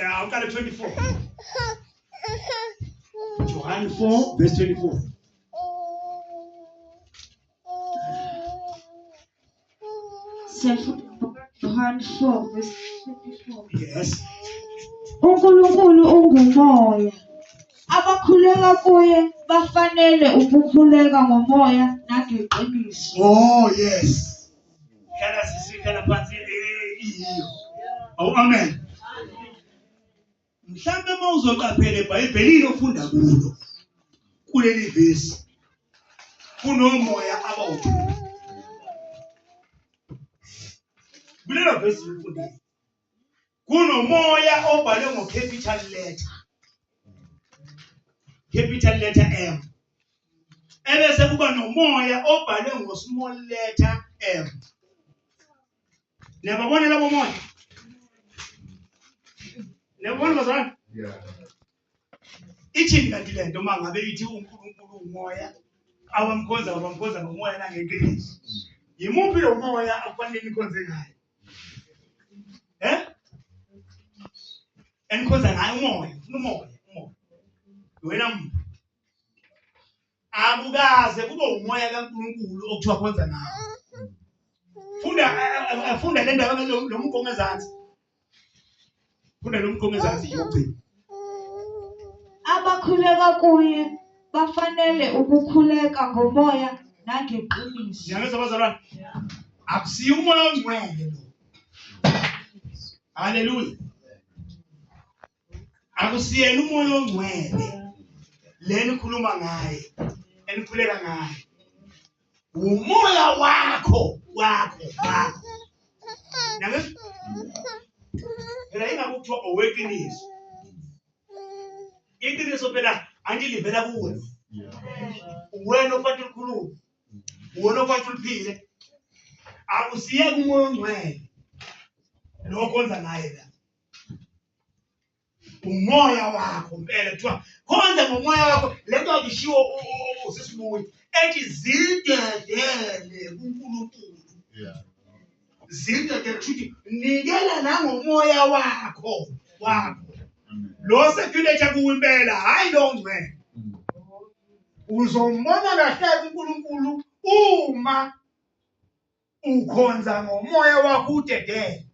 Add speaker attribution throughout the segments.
Speaker 1: Awuqale 24. John 4 verse 24.
Speaker 2: Siyafunda Yohane 4 verse 24.
Speaker 1: Yes.
Speaker 2: UNkulunkulu ungumoya. Abakhuleka kuye bafanele ukukhuleka ngomoya nangeqiniso.
Speaker 1: Oh yes. Hlala sisi hlala phansi iyiyo. Oh amen. Mhlambe uma uzoqaphela eBhayibhelini ofunda kulo kuleli vesi kunomoya abawu-two. Kulelo vesi lifundile kunomoya obhalwe ngo-capital letter, capital letter M, ebese kuba nomoya obhalwe ngo-small letter m. Niyababona labo moya? Niyababona bazalwane?
Speaker 3: Yeah.
Speaker 1: Ithini kanti le nto uma ngabe ithi uNkulunkulu umoya abamkhonza bamkhonza ngomoya nangeqiniso. Yimuphi lo moya akufanele nikhonze ngayo? Eh? Enikhonza ngayo umoya, ufuna umoya, umoya. Wena muntu. Akukaze kube umoya kaNkulunkulu okuthiwa khonza ngawo. Funda funda le ndaba lo mgongo ezansi. Funda lo mgongo ezansi yokugcina.
Speaker 2: Abakhuleka kuye bafanele ukukhuleka ngomoya nangeqiniso.
Speaker 1: Niyangizwa bazalwane? Akusiyo umoya ongcwele lo. Haleluya. Akusiyena umoya ongcwele leni khuluma ngaye enikhuleka ngaye. Umoya wakho wakho wakho. Niyangizwa? Phela ingakho kuthiwa oweqiniso. Iqiniso phela anti livela kuwe. Uwena ofanele ulikhulume. Uwena ofanele uliphile. Akusiyeke umoya ongcwele. Lokho onza ngaye la. Umoya wakho impela kuthiwa khonza ngomoya wakho lento akishiwo usisibuyi ethi zidedele kuNkulunkulu.
Speaker 3: Yeah.
Speaker 1: Zidedele kusho ukuthi nikela nangomoya wakho wakho.
Speaker 3: Amen.
Speaker 1: Lo circulate kuwe impela hayi lo ngcwele. Uzombona kahle uNkulunkulu uma ukhonza ngomoya wakho udedele.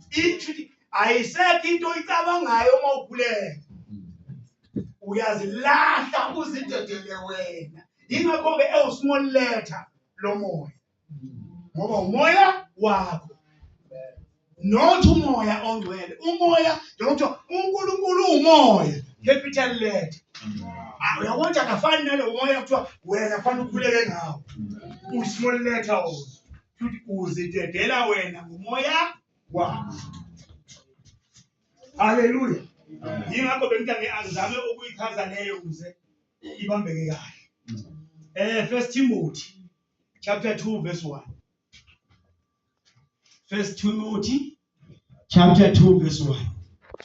Speaker 1: Ithi ayisekho into oyicabangayo uma ukhuleka. Uyazilahla uzidedele wena. Yingakho-ke ewu-small letter lo moya. Ngoba umoya wakho. Not umoya ongcwele. Umoya njengoba uNkulunkulu umoya, capital letter. Ah, uyabona ukuthi akafani nalo moya kuthiwa wena kufanele ukhuleke ngawo. U-small letter wona. Futhi uzidedela wena ngomoya wakho. Haleluya. Yingakho bengithi angizame ukuyichaza leyo ukuze ibambeke kahle. First Timothy chapter 2 verse 1. First Timothy chapter 2 verse 1.